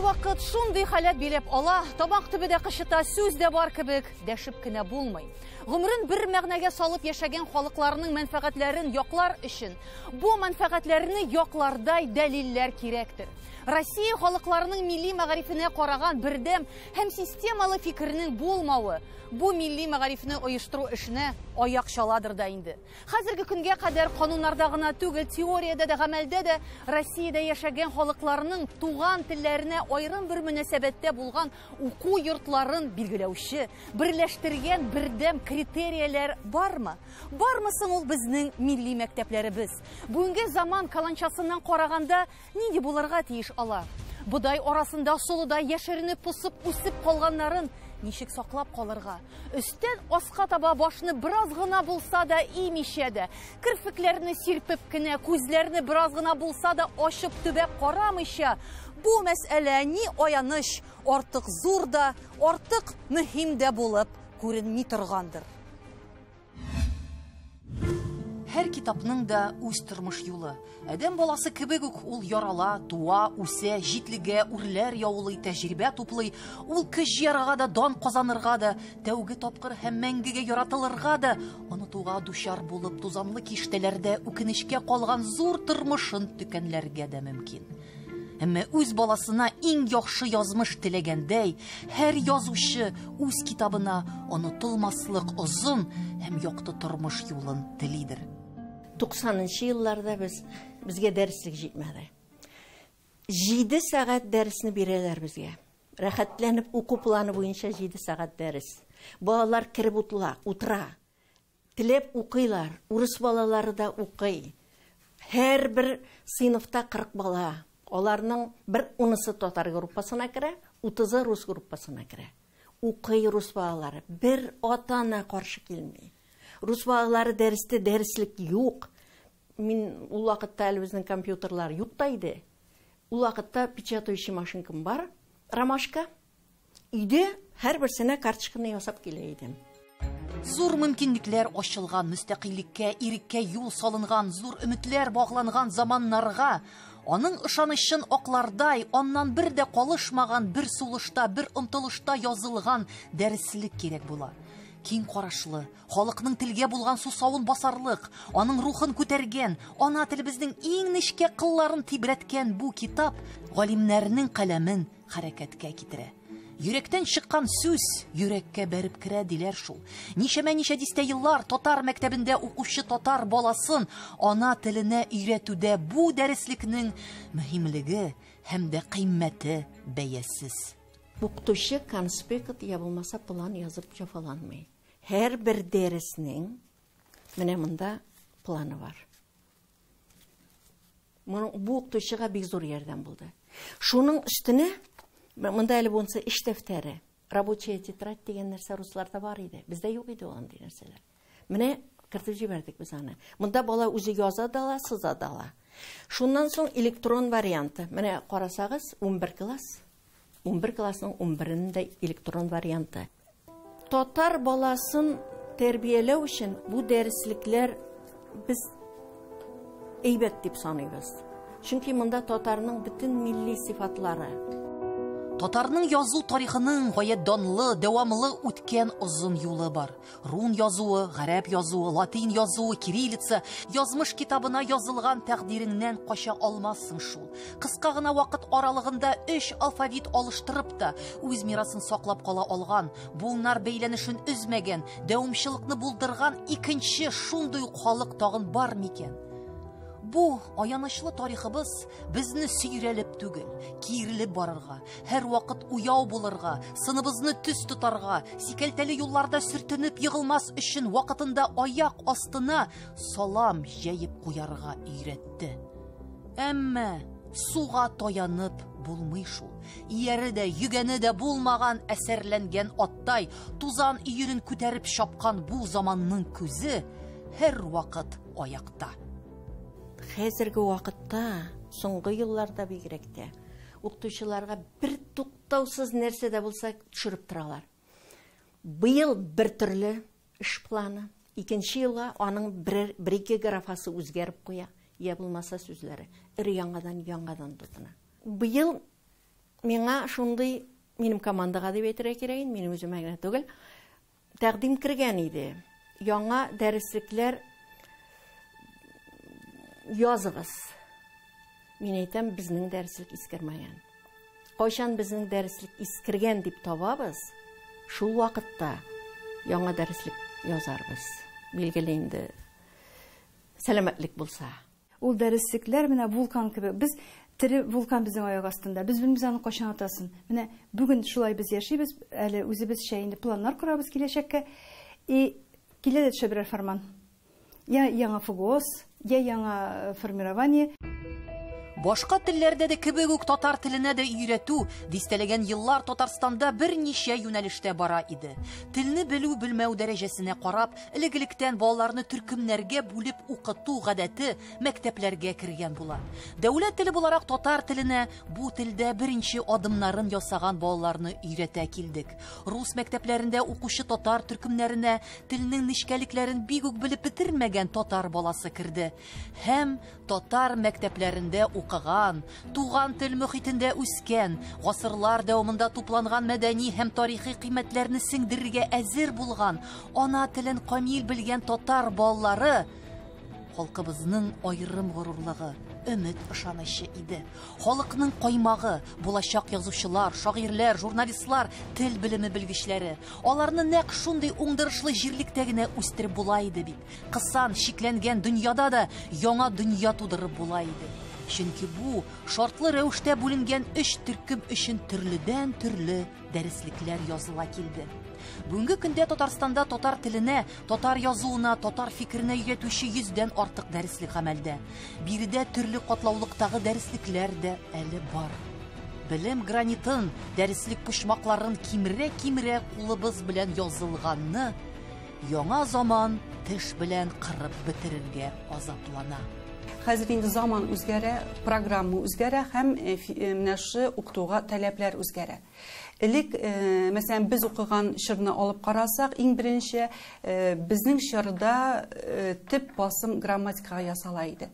Кайвакыт шундый халәт биләп ала, тамак төбе дә кычыта, сүз дә бар кебек, дәшеп кенә булмый. Гомерен бер мәгънәгә салып яшәгән халыкларның мәнфәгатьләрен яклар өчен бу мәнфәгатьләрне яклардай дәлилләр кирәктер. Россия халыкларының милли мәгарифенә караган бердәм һәм системалы фикернең булмавы бу милли мәгарифне оештыру эшенә аяк чаладыр да инде. Хәзерге көнгә кадәр кануннарда гына түгел, теориядә дә, гамәлдә дә Россиядә яшәгән халыкларның туган телләренә аерым бер мөнәсәбәттә булган уку йортларын билгеләүче, берләштергән бердәм критерияләр бармы? Бармы соң ул безнең милли мәктәпләребез? Бүгенге заман каланчасыннан караганда нинди булырга тиеш алар? Бодай арасында солыда яшеренеп посып үсеп калганнарын ничек саклап калырга? Өстән аска таба башны бераз гына булса да имичә дә, керфекләрне сирпеп кенә, күзләрне бераз гына булса да ачып төбәп карамыйча, бу мәсьәлә ни аяныч, артык зур да, артык мөһим дә булып күренми торгандыр. Һәр китапның да үз тормыш юлы. Адәм баласы кебек үк ул ярала, туа, үсә, җитлегә, үрләр яулый, тәҗрибә туплый. Ул көч җыярга да, дан казанырга да, тәүге тапкыр һәм мәңгегә яратылырга да, онытуга дучар булып, тузанлы киштәләрдә үкенечкә калган зур тормышын төкәнләргә дә мөмкин. Әмма үз баласына иң яхшы язмыш теләгәндәй, һәр язучы үз китабына онытылмаслык озын һәм якты тормыш юлын телидер. 90нчы елларда безгә дәреслек җитмәде. 7 сәгать дәресне бирәләр безгә. Рәхәтләнеп уку планы буенча 7 сәгать дәрес. Балалар кереп утыра. Теләп укыйлар, урыс балалары да укый. Һәрбер сыйныфта 40 бала. Аларның бер унысы татар группасына керә, 30-ы рус группасына керә. Укый рус балалары, бер ата-ана каршы килми. Рус балалары дәрестә дәреслек юк. Мин ул вакытта әле безнең компьютерлар юк та иде. Ул вакытта печатающий машинкам бар, ромашка. Өйдә һәрберсенә карточканы ясап килә идем. Зур мөмкинлекләр ачылган, мөстәкыйльлеккә, иреккә юл салынган, зур өметләр багланган заманнарга аның ышанычын аклардай, аннан бер дә калышмаган, бер сулышта, бер омтылышта язылган дәреслек кирәк була. Киң карашлы, халыкның телгә булган сусавын басарлык, аның рухын күтәргән, ана телебезнең иң нечкә кылларын тибрәткән бу китап галимнәрнең каләмен хәрәкәткә китерә. Йөрәктән чыккан сүз йөрәккә бәреп керә диләр шул. Ничәмә-ничә дистә еллар татар мәктәбендә укучы татар баласын ана теленә өйрәтүдә бу дәреслекнең мөһимлеге һәм дә кыйммәте бәясез. Укытучы конспект я булмаса план язып җафаланмый. Һәрбер дәреснең менә монда планы бар. Моның бу укытучыга бик зур ярдәм булды. Шуның өстенә монда әле булса эш дәфтәре, рабочая тетрадь дигән нәрсә русларда бар иде. Бездә юк иде ул андый нәрсәләр. Менә кертеп җибәрдек без аны. Монда бала үзе яза да ала, сыза да ала. Шуннан соң электрон варианты. Менә карасагыз, 11 класс. 11 классның 11-нең дә электрон варианты. Татар баласын тәрбияләү өчен бу дәреслекләр без әйбәт дип саныйбыз. Чөнки монда татарның бөтен милли сыйфатлары. Татарның язу тарихының гаять данлы, дәвамлы үткән озын юлы бар. Рун язуы, гарәп язуы, латин язуы, кириллица, язмыш китабына язылган тәкъдиреңнән кача алмассың шул. Кыска гына вакыт аралыгында 3 алфавит алыштырып та үз мирасын саклап кала алган, буыннар бәйләнешен өзмәгән, дәвамчылыкны булдырган икенче шундый ук халык тагын бар микән? Бу аянычлы тарихыбыз безне сөйрәлеп түгел, киерелеп барырга, һәр вакыт уяу булырга, сыныбызны төз тотарга, сикәлтәле юлларда сөртенеп егылмас өчен вакытында аяк астына салам җәеп куярга өйрәтте. Әмма суга таянып булмый шул. Ияре дә, йөгәне дә булмаган әсәрләнгән аттай тузан өерен күтәреп чапкан бу заманның күзе һәр вакыт аякта. Хәзерге вакытта, соңгы елларда бигрәк тә, укытучыларга бер туктаусыз нәрсә дә булса төшереп торалар. Быел бер төрле эш планы, икенче елга аның бер-ике графасы үзгәреп куя, я булмаса сүзләре өр яңадан яңадан тотына. Быел Миңа шундый, минем командага дип әйтергә кирәк инде, минем үземә генә түгел, тәкъдим кергән иде. Яңа дәреслекләр языгыз. Мин әйтәм, безнең дәреслек искермәгән. Кайчан безнең дәреслек искергән дип табабыз, шул вакытта яңа дәреслек язарбыз. Билгеле инде, сәламәтлек булса. Ул дәреслекләр менә вулкан кебек. Без тере вулкан безнең аяк астында. Без белмибез аны кайчан атасын. Менә бүген шулай без яшибез, әле үзебезчә инде планнар корабыз киләчәккә. И килә дә төшә берәр фәрман. Я яңа ФГОС, я яңа формирование. Башка телләрдә дә кебек үк татар теленә дә өйрәтү дистәләгән еллар Татарстанда берничә юнәлештә бара иде. Телне белү белмәү дәрәҗәсенә карап, элек-электән балаларны төркемнәргә бүлеп укыту гадәте мәктәпләргә кергән була. Дәүләт теле буларак татар теленә бу телдә беренче адымнарын ясаган балаларны өйрәтә килдек. Рус мәктәпләрендә укучы татар төркемнәренә телнең нечкәлекләрен бик үк белеп бетермәгән татар баласы керде. Һәм татар мәктәпләрендә укыган, туган тел мөхитендә үскән, гасырлар дәвамында тупланган мәдәни һәм тарихи кыйммәтләрне сеңдерергә әзер булган, ана телен камил белгән татар балалары халкыбызның аерым горурлыгы, өмет ышанычы иде. Халыкның каймагы, булачак язучылар, шагыйрьләр, журналистлар, тел белеме белгечләре. Аларны нәкъ шундый уңдырышлы җирлектә генә үстереп була иде бит. Кысан, чикләнгән дөньяда да яңа дөнья тудырып була иде. Чөнки бу шартлы рәвештә бүленгән өч төркем өчен төрледән төрле дәреслекләр языла килде. Бүгенге көндә Татарстанда татар теленә, татар язуына, татар фикеренә өйрәтүче 100дән артык дәреслек гамәлдә. Биредә төрле катлаулыктагы дәреслекләр дә әле бар. Белем гранитын, дәреслек почмакларын кимерә-кимерә кулыбыз белән язылганны яңа заман теш белән кырып бетерергә азаплана. Хәзер инде заман үзгәрә, программа үзгәрә һәм менә шушы укытуга таләпләр үзгәрә. Элек, мәсәлән, без укыган чорны алып карасак, иң беренче, безнең чорда төп басым грамматикага ясала иде.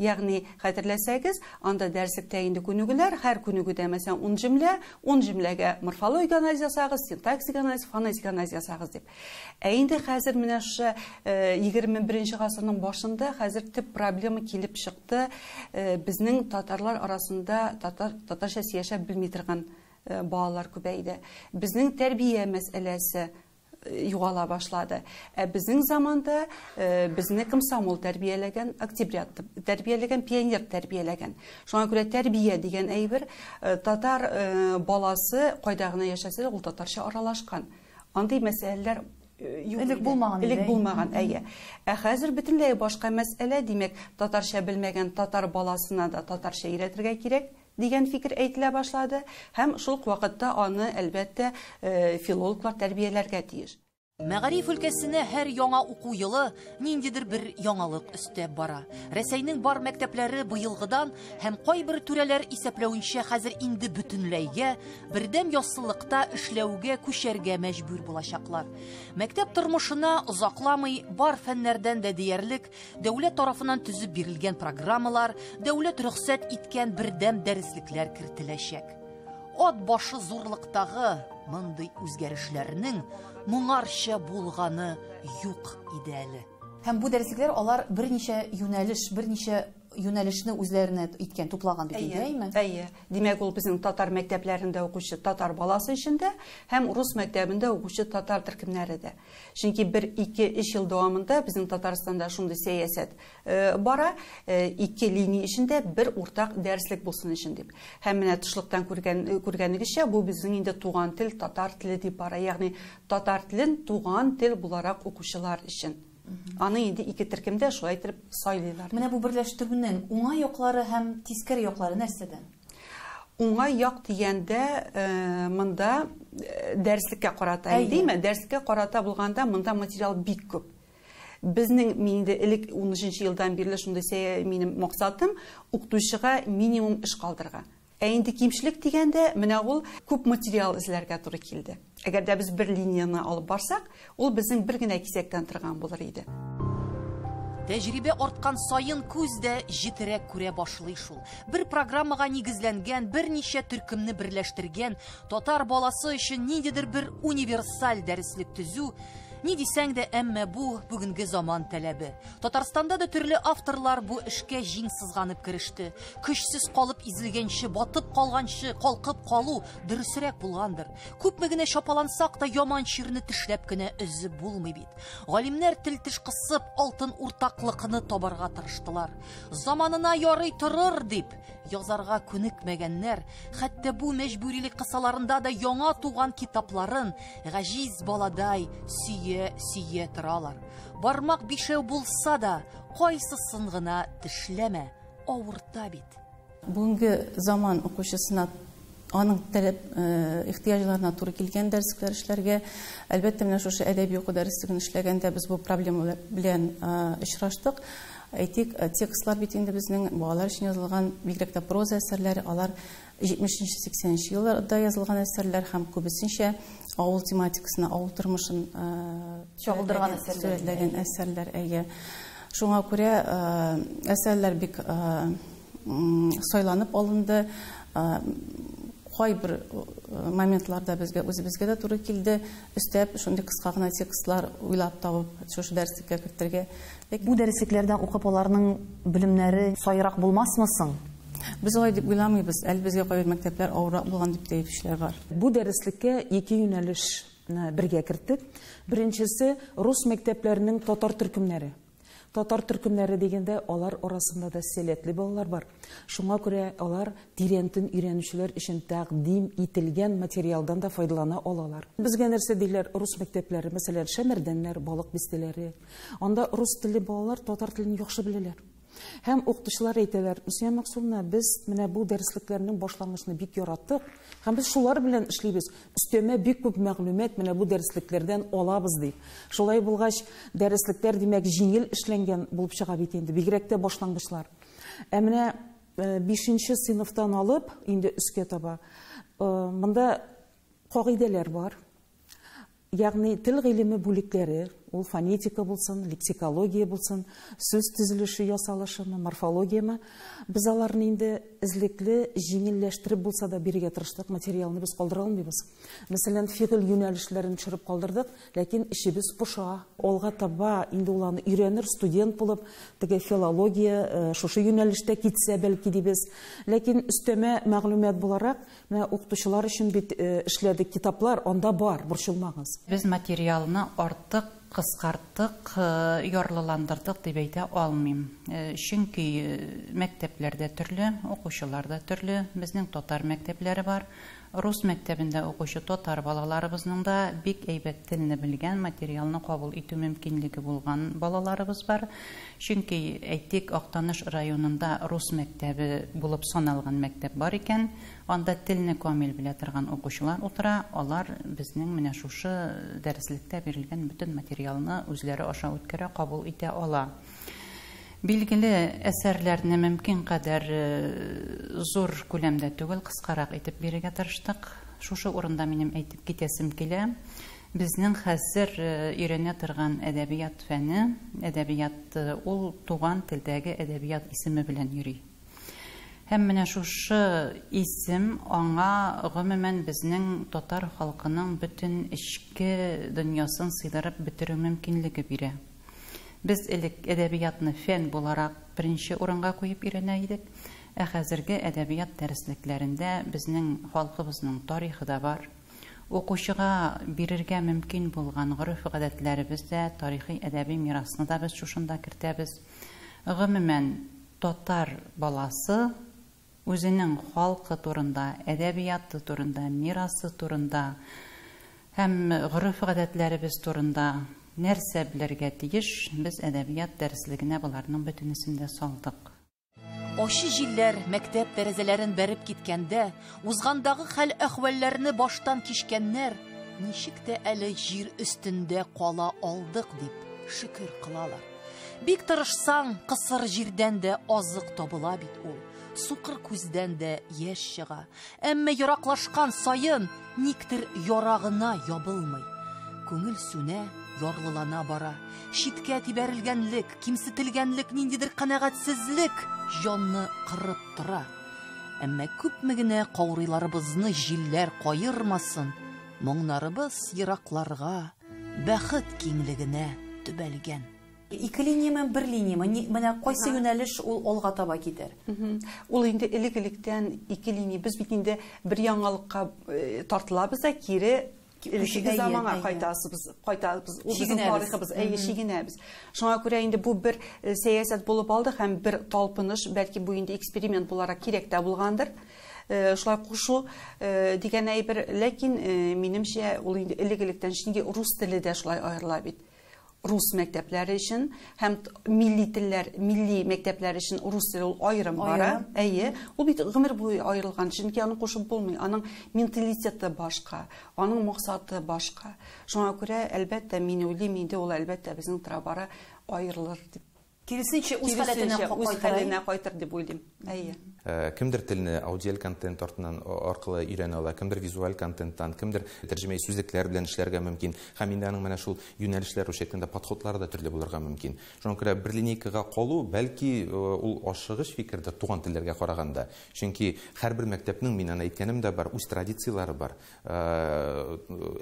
Ягъни, хәтерләсәгез, анда дәреслектә инде күнегүләр, һәр күнегүдә, мәсәлән, 10 җөмлә, 10 җөмләгә морфологик анализ ясагыз, синтаксик анализ, фонетик анализ ясагыз дип. Ә инде хәзер менә шушы 21 гасырның башында хәзер төп проблема килеп чыкты. Безнең татарлар арасында татарча сөйләшә белми торган балалар күбәйде. Безнең тәрбия мәсьәләсе югала башлады. Ә безнең заманда безне комсомол тәрбияләгән, октябрят тәрбияләгән, пионер тәрбияләгән. Шуңа күрә тәрбия дигән әйбер, татар баласы кайда гына яшәсә дә, ул татарча аралашкан. Андый мәсьәләләр юк Элек иде. булмаган Элек иде, әйе. булмаган, әйе. Ә хәзер бөтенләй башка мәсьәлә, димәк, татарча белмәгән татар баласына да татарча өйрәтергә кирәк дигән фикер әйтелә башлады һәм шул ук вакытта аны, әлбәттә, филологлар тәрбияләргә тиеш. Мәгариф өлкәсенә һәр яңа уку елы ниндидер бер яңалык өстәп бара. Рәсәйнең бар мәктәпләре быелгыдан һәм кайбер түрәләр исәпләвенчә хәзер инде бөтенләйгә бердәм яссылыкта эшләүгә күчәргә мәҗбүр булачаклар. Мәктәп тормышына озакламый бар фәннәрдән дә диярлек дәүләт тарафыннан төзеп бирелгән программалар, дәүләт рөхсәт иткән бердәм дәреслекләр кертеләчәк. Ат башы зурлыктагы мондый үзгәрешләрнең моңарча булганы юк иде әле. Һәм бу дәреслекләр алар берничә юнәлеш, берничә юнәлешне үзләренә иткән, туплаган бит инде, Әйе, әйме? әйе. Димәк, ул безнең татар мәктәпләрендә укучы татар баласы өчен дә һәм рус мәктәбендә укучы татар төркемнәре дә. Чөнки бер, ике, өч ел дәвамында безнең Татарстанда шундый сәясәт бара, ике линия эчендә бер уртак дәреслек булсын өчен дип. Һәм менә тышлыктан күргәнегезчә, бу безнең инде туган тел, татар теле дип бара. Ягъни татар телен туган тел буларак укучылар өчен. Аны инде ике төркемдә шулай итеп сайлыйлар. Менә бу берләштерүнең уңай яклары һәм тискәре яклары нәрсәдә? Уңай як дигәндә монда дәреслеккә карата, Әйе. димме? Дәреслеккә карата булганда монда материал бик күп. Безнең мин инде элек унөченче елдан бирле шундый минем максатым укытучыга минимум эш калдырырга. Ә инде кимчелек дигәндә менә ул күп материал эзләргә туры килде. Әгәр дә без бер линияне алып барсак, ул безнең бер генә кисәктән торган булыр иде. Тәҗрибә арткан саен күз дә җетерәк күрә башлый шул. Бер программага нигезләнгән, берничә төркемне берләштергән татар баласы өчен ниндидер бер универсаль дәреслек төзү, ни дисәң дә, әмма бу бүгенге заман таләбе. Татарстанда да төрле авторлар бу эшкә җиң сызганып кереште. Көчсез калып изелгәнче, батып калганчы, калкып калу дөресрәк булгандыр. Күпме генә чапалансак та яман чирне тешләп кенә өзеп булмый бит. Галимнәр тел-теш кысып алтын уртаклыкны табарга тырыштылар. Заманына ярый торыр дип язарга күнекмәгәннәр, хәтта бу мәҗбүрилек кысаларында да яңа туган китапларын гаҗиз баладай сөя-сөя торалар. Бармак бишәү булса да, кайсысын гына тешләмә, авырта бит. Бүгенге заман укучысына аның таләп ихтыяҗларына туры килгән дәреслекләр эшләргә, әлбәттә, менә шушы әдәби уку дәреслеген эшләгәндә без бу проблема белән очраштык. Әйтик, текстлар бит инде безнең балалар өчен язылган, бигрәк тә проза әсәрләре, алар 70-80 елларда язылган әсәрләр һәм күбесенчә авыл тематикасына, авыл тормышын чагылдырган әсәрләр. Сурәтләгән әсәрләр, әйе. Шуңа күрә әсәрләр бик сайланып алынды. Кайбер моментларда безгә үзебезгә дә туры килде. Өстәп, шундый кыска гына текстлар уйлап табып, шушы дәреслеккә кертергә. Бу дәреслекләрдән укып аларның белемнәре сайрак булмасмы соң? Без алай дип уйламыйбыз. Әле безгә кайбер мәктәпләр авыррак булган дип тә әйтүчеләр бар. Бу дәреслеккә ике юнәлешне бергә керттек. Беренчесе рус мәктәпләренең татар төркемнәре. Татар төркемнәре дигәндә алар арасында да сәләтле балалар бар. Шуңа күрә алар тирәнтен өйрәнүчеләр өчен тәкъдим ителгән материалдан да файдалана алалар. Безгә нәрсә диләр рус мәктәпләре, мәсәлән, Шәмәрдәннәр, Балык бистәләре. Анда рус телле балалар татар телен яхшы беләләр. Һәм укытучылар әйтәләр, Мөсия Максумовна, без менә бу дәреслекләрнең башлангычын бик яраттык һәм без шулар белән эшлибез. Өстәмә бик күп мәгълүмат менә бу дәреслекләрдән алабыз дип. Шулай булгач, дәреслекләр димәк җиңел эшләнгән булып чыга бит инде, бигрәк тә башлангычлар. Ә менә 5 сыйныфтан алып инде өскә таба, монда кагыйдәләр бар. Ягъни тел гыйлеме бүлекләре, ул фонетика булсын, лексикология булсын, сүз төзелеше ясалышымы, морфологиямы, без аларны инде эзлекле җиңелләштереп булса да бирергә тырыштык, материалны без калдыра алмыйбыз. Мәсәлән, фигыль юнәлешләрен төшереп калдырдык, ләкин эшебез поша. Алга таба инде ул аны өйрәнер, студент булып, теге филология шушы юнәлештә китсә бәлки дибез. Ләкин өстәмә мәгълүмат буларак, менә укытучылар өчен бит эшләдек китаплар, анда бар, борчылмагыз. Без материалны артык кыскарттык, ярлыландырдык дип әйтә алмыйм. Чөнки мәктәпләрдә төрле, укучылар да төрле. Безнең татар мәктәпләре бар. Рус мәктәбендә укучы татар балаларыбызның да бик әйбәт телне белгән, материалны кабул итү мөмкинлеге булган балаларыбыз бар. Чөнки әйтик, Актаныш районында рус мәктәбе булып саналган мәктәп бар икән, анда телне камил белә торган укучылар утыра, алар безнең менә шушы дәреслектә бирелгән бөтен материалны үзләре аша үткәрә, кабул итә ала. Билгеле әсәрләрне мөмкин кадәр зур күләмдә түгел, кыскарак итеп бирергә тырыштык. Шушы урында минем әйтеп китәсем килә. Безнең хәзер өйрәнә торган әдәбият фәне, әдәбият ул туган телдәге әдәбият исеме белән йөри. Һәм менә шушы исем аңа гомумән безнең татар халкының бөтен эчке дөньясын сыйдырып бетерү мөмкинлеге бирә. Без элек әдәбиятны фән буларак беренче урынга куеп өйрәнә идек. Ә хәзерге әдәбият дәреслекләрендә безнең халкыбызның тарихы да бар. Укучыга бирергә мөмкин булган гореф-гадәтләребез дә, тарихи әдәби мирасны да без шушында кертәбез. Гомумән, татар баласы үзенең халкы турында, әдәбияты турында, мирасы турында һәм гореф-гадәтләребез турында нәрсә белергә тиеш, без әдәбият дәреслегенә боларның бөтенесен дә салдык. Ачы җилләр мәктәп тәрәзәләрен бәреп киткәндә, узгандагы хәл-әхвәлләрне баштан кичкәннәр, ничек тә әле җир өстендә кала алдык дип шөкер кылалар. Бик тырышсаң, кысыр җирдән дә азык табыла бит ул. Сукыр күздән дә яшь чыга. Әмма яраклашкан саен никтер ярагына ябылмый. Күңел сүнә, ярлылана бара. Читкә тибәрелгәнлек, кимсетелгәнлек, ниндидер канәгатьсезлек җанны кырып тора. Әмма күпме генә каурыйларыбызны җилләр каермасын, моңнарыбыз еракларга, бәхет киңлегенә төбәлгән. Ике линияме, бер линияме? Менә кайсы юнәлеш ул алга таба китәр? Ул инде элек-электән ике линия. Без бит инде бер яңалыкка тартылабыз да кире элеккеге заманга кайтасыбыз, кайтабыз. Ул безнең тарихыбыз, әйе, чигенәбез. Шуңа күрә инде бу бер сәясәт булып алды һәм бер талпыныш, бәлки бу инде эксперимент буларак кирәк тә булгандыр. Шулай кушу дигән әйбер, ләкин минемчә ул инде элек-электән, чөнки рус теле дә шулай аерыла бит. Рус мәктәпләре өчен һәм милли телләр, милли мәктәпләр өчен рус теле ул аерым бара. Әйе, ул бит гомер буе аерылган, чөнки аны кушып булмый. Аның менталитеты башка, аның максаты башка. Шуңа күрә, әлбәттә, мин уйлыйм, инде ул әлбәттә безнең тора-бара аерылыр дип. Киресенчә, үз халәтенә кайтыр дип уйлыйм. Әйе. Кемдер телне аудиаль контент артыннан аркылы өйрәнә ала, кемдер визуаль контенттан, кемдер тәрҗемә сүзлекләр белән эшләргә мөмкин. Һәм инде аның менә шул юнәлешләр, русча әйткәндә, подходлары да төрле булырга мөмкин. Шуңа күрә бер линейкага калу, бәлки ул ашыгыч фикердер туган телләргә караганда. Чөнки һәрбер мәктәпнең, мин аны әйткәнем дә бар, үз традицияләре бар.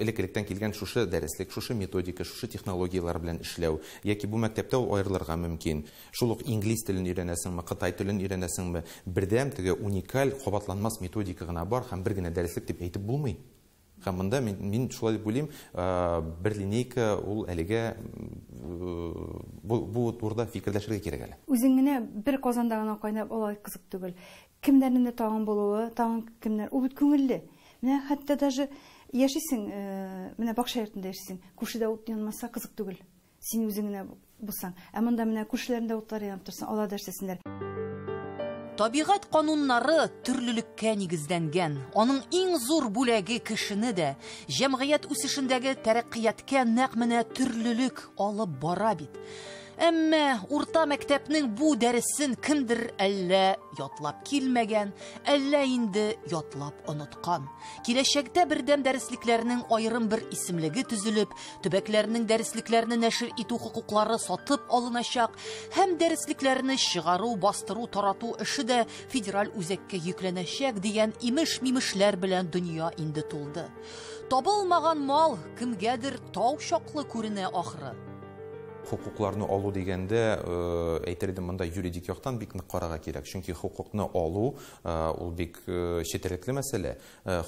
Элек-электән килгән шушы дәреслек, шушы методика, шушы технологияләр белән эшләү, яки бу мәктәптә ул аерылырга мөмкин. Шул ук инглиз телен өйрәнәсеңме, кытай телен өйрәнәсеңме, бердәм теге уникаль, кабатланмас методика гына бар һәм бер генә дәреслек дип әйтеп булмый. Һәм монда мин шулай дип уйлыйм, бер линейка ул әлегә бу турыда фикерләшергә кирәк әле. Үзең генә бер казанда гына кайнап алай кызык түгел. Кемнәрнең дә тагын булуы, тагын кемнәр, ул бит күңелле. Менә хәтта даже яшисең, менә бакча йортында яшисең, күршедә ут янмаса кызык түгел. Син үзең генә булсаң. Ә монда менә күршеләрендә утлар янып торсын, алар да эшләсеннәр. Табигать кануннары төрлелеккә нигезләнгән. Аның иң зур бүләге кешене дә, җәмгыять үсешендәге тәрәккыятькә нәкъ менә төрлелек алып бара бит. Әмма урта мәктәпнең бу дәресен кемдер әллә ятлап килмәгән, әллә инде ятлап оныткан. Киләчәктә бердәм дәреслекләрнең аерым бер исемлеге төзелеп, төбәкләрнең дәреслекләрне нәшер итү хокуклары сатып алыначак һәм дәреслекләрне чыгару, бастыру, тарату эше дә федераль үзәккә йөкләнәчәк дигән имеш-мимешләр белән дөнья инде тулды. Табылмаган мал кемгәдер тау чаклы күренә ахры. Хокукларны алу дигәндә, әйтер идем, монда юридик яктан бик нык карарга кирәк. Чөнки хокукны алу ул бик четерекле мәсьәлә.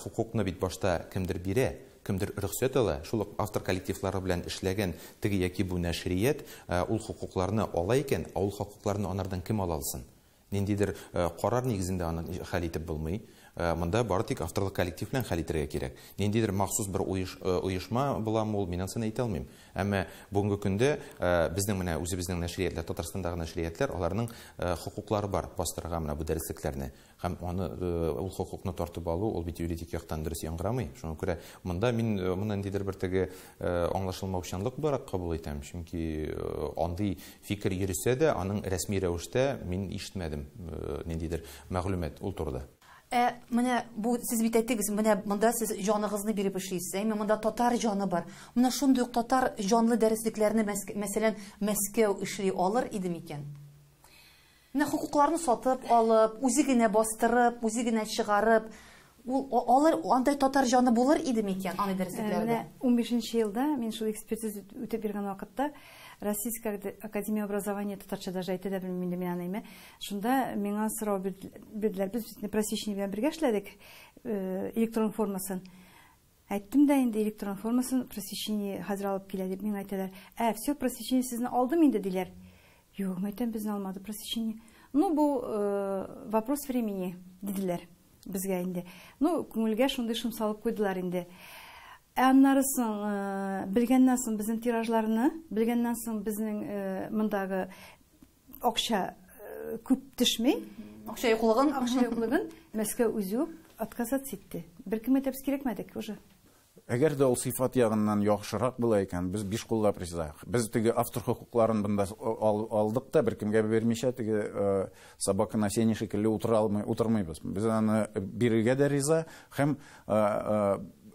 Хокукны бит башта кемдер бирә, кемдер рөхсәт ала. Шул ук автор коллективлары белән эшләгән теге яки бу нәшрият ул хокукларны ала икән, ә ул хокукларны анардан кем ала алсын? Ниндидер карар нигезендә аны хәл итеп булмый. Монда бары тик авторлык коллектив белән хәл итәргә кирәк. Ниндидер махсус бер оешма буламы ул, мин анысын әйтә алмыйм. Әмма бүгенге көндә безнең менә үзебезнең нәшриятләр, Татарстандагы нәшриятләр, аларның хокуклары бар бастырырга менә бу дәреслекләрне. Һәм аны ул хокукны тартып алу, ул бит юридик яктан дөрес яңгырамый. Шуңа күрә монда мин моны ниндидер бер теге аңлашылмаучанлык буларак кабул итәм. Чөнки андый фикер йөресә дә, аның рәсми рәвештә мин ишетмәдем ниндидер мәгълүмат ул турыда. Менә бу сез бит әйттегез, менә монда сез җаныгызны биреп эшлисез. Әйме монда татар җаны бар. Менә шундый ук татар җанлы дәреслекләрне мәсәлән, Мәскәү эшли алыр иде микән? Менә хокукларны сатып алып, үзе генә бастырып, үзе генә чыгарып, ул алыр, андай татар җаны булыр иде микән андый дәреслекләрдә? Менә 15 елда мин шул экспертиза үтеп йөргән вакытта Российская академия образования татарча даже әйтә дә белмим инде мин аны, әйме. Шунда миңа сорау бирделәр. Без бит просвещение белән бергә эшләдек, электрон формасын. Әйттем дә инде электрон формасын просвещение хәзер алып килә дип миңа әйтәләр. Все, просвещение сезне алдым инде диләр. Юк, мин әйтәм, безне алмады просвещение. Ну, бу вопрос времени диделәр безгә инде. Ну, күңелгә шундый шым салып куйдылар инде. Ә аннары соң, белгәннән соң безнең тиражларны, белгәннән соң безнең мондагы акча күп төшми. Акча юклыгын, акча юклыгын Мәскәү үзе үк отказаться итте. Беркемгә дә без кирәкмәдек уже. Әгәр дә ул сыйфат ягыннан яхшырак була икән, без биш куллап риза. Без теге автор хокукларын бында алдык та, беркемгә бирмичә теге собака на сене шикелле утыра алмый, утырмыйбыз. Без аны бирергә дә риза һәм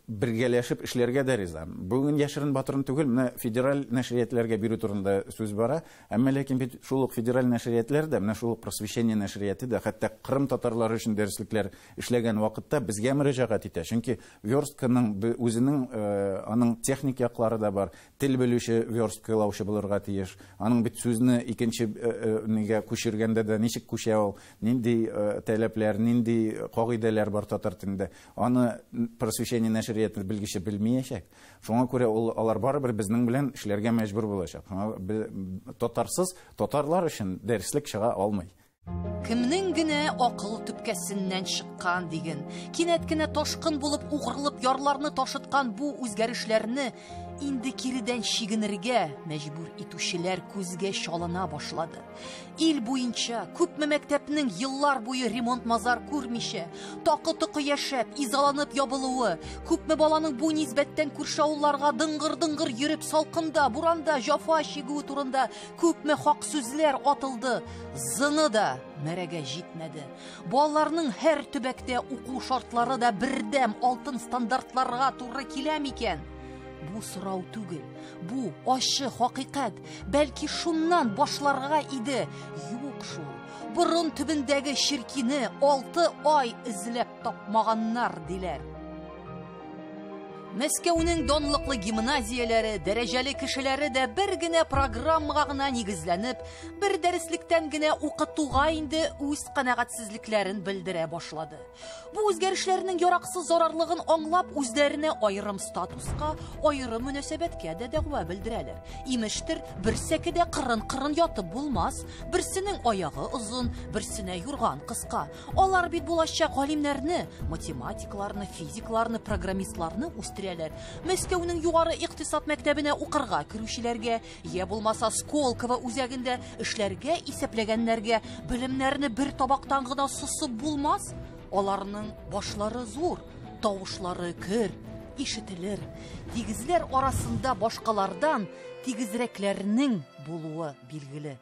бергәләшеп эшләргә дә риза. Бүген яшерен батырын түгел, менә федераль нәшриятләргә бирү турында сүз бара. Әмма ләкин бит шул ук федераль нәшриятләр дә, менә шул ук Просвещение нәшрияты да, хәтта Кырым татарлары өчен дәреслекләр эшләгән вакытта безгә мөрәҗәгать итә. Чөнки верстканың үзенең аның техник яклары да бар. Тел белүче версткалаучы булырга тиеш. Аның бит сүзне икенче нигә күчергәндә дә ничек күчә ул, нинди таләпләр, нинди кагыйдәләр бар татар телендә. Аны Просвещение нәшрияты белгече белмәячәк. Шуңа күрә ул алар барыбер безнең белән эшләргә мәҗбүр булачак. Шуңа татарсыз татарлар өчен дәреслек чыга алмый. Кемнең генә акыл төпкәсеннән чыккан диген, кинәт кенә ташкын булып угрылып ярларны ташыткан бу үзгәрешләрне инде киредән чигенергә мәҗбүр итүчеләр күзгә чалына башлады. Ил буенча күпме мәктәпнең еллар буе ремонт-мазар күрмичә, такы-токы яшәп, изаланып ябылуы, күпме баланың бу нисбәттән күрше авылларга дыңгыр-дыңгыр йөреп салкында, буранда җафа чигүе турында күпме хак сүзләр атылды. Зыңы да мәрәгә җитмәде. Балаларның һәр төбәктә уку шартлары да бердәм алтын стандартларга туры килә микән? Бу сорау түгел, бу ачы хакыйкать. Бәлки шуннан башларга иде. Юк шул. Борын төбендәге черкине 6 ай эзләп тапмаганнар диләр. Мәскәүнең данлыклы гимназияләре, дәрәҗәле кешеләре дә бер генә программага гына нигезләнеп, бер дәреслектән генә укытуга инде үз канәгатьсезлекләрен белдерә башлады. Бу үзгәрешләрнең яраксыз зарарлыгын аңлап, үзләренә аерым статуска, аерым мөнәсәбәткә дә дәгъва белдерәләр. Имештер, бер сәкедә кырын-кырын ятып булмас, берсенең аягы озын, берсенә юрган кыска. Алар бит булачак галимнәрне, математикларны, физикларны, программистларны үстерә. Мәскәүнең югары икътисад мәктәбенә укырга керүчеләргә, я булмаса Сколково үзәгендә эшләргә исәпләгәннәргә белемнәрне бер табактан гына сосып булмас. Аларның башлары зур, тавышлары көр, ишетелер. Тигезләр арасында башкалардан тигезрәкләрнең булуы билгеле.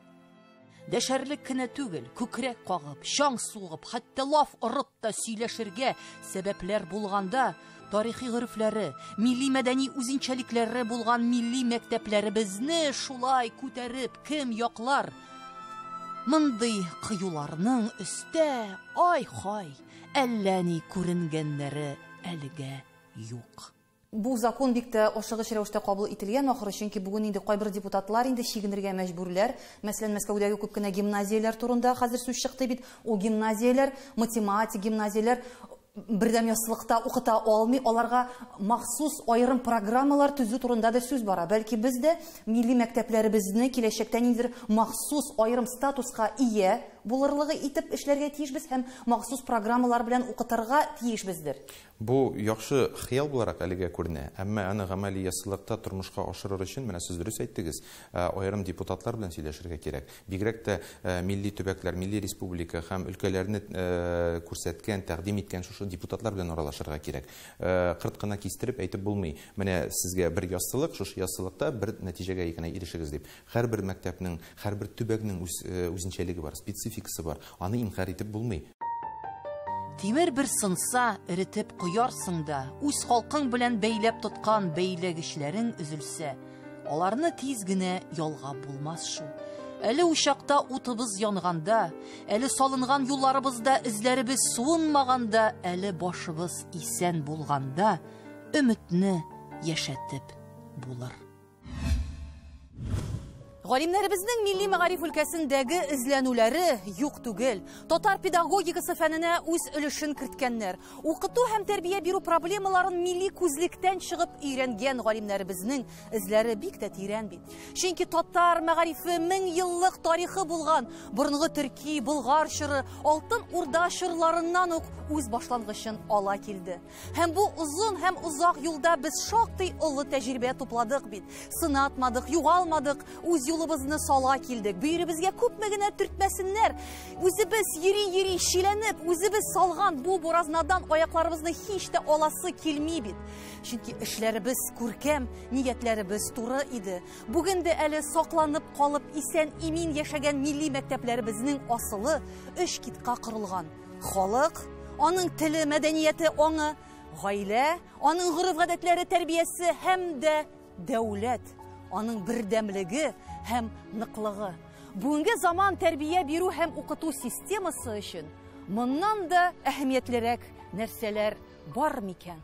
Дәшәрлек кенә түгел, күкрәк кагып, чаң сугып, хәтта лаф орып та сөйләшергә сәбәпләр булганда, тарихи горефләре, милли мәдәни үзенчәлекләре булган милли мәктәпләребезне шулай күтәреп кем яклар? Мондый кыюларның өстә, ай-хай, әллә ни күренгәннәре әлегә юк. Бу закон бик тә ашыгыч рәвештә кабул ителгән ахыры, чөнки бүген инде кайбер депутатлар инде чигенергә мәҗбүрләр. Мәсәлән, Мәскәүдәге күп кенә гимназияләр турында хәзер сүз чыкты бит. Ул гимназияләр, математик гимназияләр бердәм яссылыкта укыта алмый, аларга махсус аерым программалар төзү турында да сүз бара. Бәлки без дә милли мәктәпләребезне киләчәктә ниндидер махсус аерым статуска ия булырлыгы итеп эшләргә тиешбез һәм махсус программалар белән укытырга тиешбездер. Бу яхшы хыял буларак әлегә күренә, әмма аны гамәли яссылыкта тормышка ашырыр өчен, менә сез дөрес әйттегез, аерым депутатлар белән сөйләшергә кирәк. Бигрәк тә милли төбәкләр, милли республика һәм өлкәләрне күрсәткән, тәкъдим иткән шушы депутатлар белән аралашырга кирәк. Кырт кына кистереп әйтеп булмый. Менә сезгә бер яссылык, шушы яссылыкта бер нәтиҗәгә генә ирешегез дип. Һәрбер мәктәпнең, һәрбер төбәкнең үз үзенчәлеге бар, спецификасы бар. Аны инкар итеп булмый. Тимер бер сынса, эретеп коярсың да, үз халкың белән бәйләп тоткан бәйләгечләрең өзелсә, аларны тиз генә ялгап булмас шул. Әле учакта утыбыз янганда, әле салынган юлларыбызда эзләребез суынмаганда, әле башыбыз исән булганда, өметне яшәтеп булыр. Галимнәребезнең милли мәгариф өлкәсендәге эзләнүләре юк түгел. Татар педагогикасы фәненә үз өлешен керткәннәр. Укыту һәм тәрбия бирү проблемаларын милли күзлектән чыгып өйрәнгән галимнәребезнең эзләре бик тә тирән бит. Чөнки татар мәгарифе мең еллык тарихы булган борынгы төрки, болгар чоры, Алтын Урда чорларыннан ук үз башлангычын ала килде. Һәм бу озын һәм озак юлда без шактый олы тәҗрибә тупладык бит. Сынатмадык, югалмадык, үз юлыбызны сала килдек. Бөеребезгә күпме генә төртмәсеннәр. Үзебез йөри-йөри шиләнеп, үзебез салган бу буразнадан аякларыбызны һич тә аласы килми бит. Чөнки эшләребез күркәм, ниятләребез туры иде. Бүген дә әле сакланып калып исән имин яшәгән милли мәктәпләребезнең асылы өч китка корылган. Халык, аның теле, мәдәнияте, аңы, Гаилә, аның гореф-гадәтләре тәрбиясе һәм дә дәүләт, аның бердәмлеге һәм ныклыгы. Бүгенге заман тәрбия бирү һәм укыту системасы өчен моннан да әһәмиятлерәк нәрсәләр бар микән?